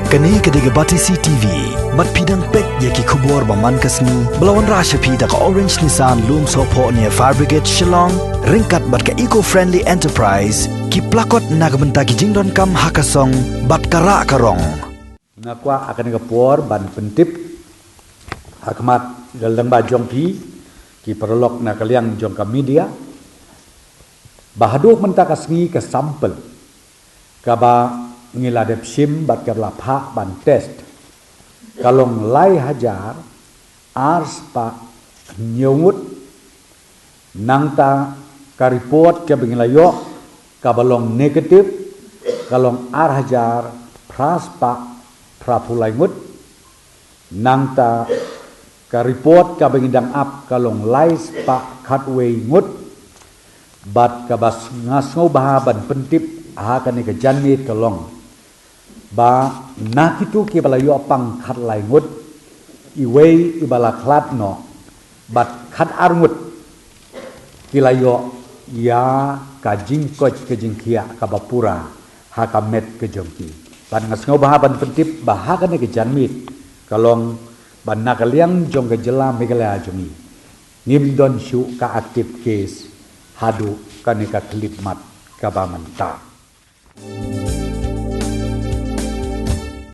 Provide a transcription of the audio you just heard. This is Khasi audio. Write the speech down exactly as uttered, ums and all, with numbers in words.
Kane ka dei ka Batesi T V. Bad phi dang peit ïa ki khubor ba man ka sngi ba la wanrah sha phi da ka Orange Nissan Lumsohphoh near Fire Brigade Shillong, ryngkat bad ka Eco Friendly Enterprise, ki plakot na ka bynta ki jingdonkam ha ka song bad ka rah ka rong. Nga kwah ha kane ka por ban pyntip ha khmat lyngba jong phi, ki paralok na ka liang jong ka media, ba haduh mynta ka sngi ka sample kaba ngi la dep shim bad kaba la phah ban test ka long lai hajar ar spah hynñiew ngut. Nangta ka report kaba ngi la ïoh kaba long negative ka long ar hajar phra spah phraphew lai ngut. Nangta ka report kaba ngi dang ap ka long lai spah khatwei ngut. Bad kaba s-, nga sngewbha ban pyntip ha kane ka janmiet ka long ba na kitu kiba la ïoh pang khatlai ngut, iwei iba la khlad noh bad khatar ngut ki la ïoh ïa ka jingkoit ka jingkhiah kaba pura ha ka met ka jong ki. Bad nga sngewbha ban pyntip ba ha kane ka janmiet ka long ba na ka liang jong ka jylla Meghalaya jong ngi, ngim don shuh ka active case haduh kane ka khyllipmat kaba mynta.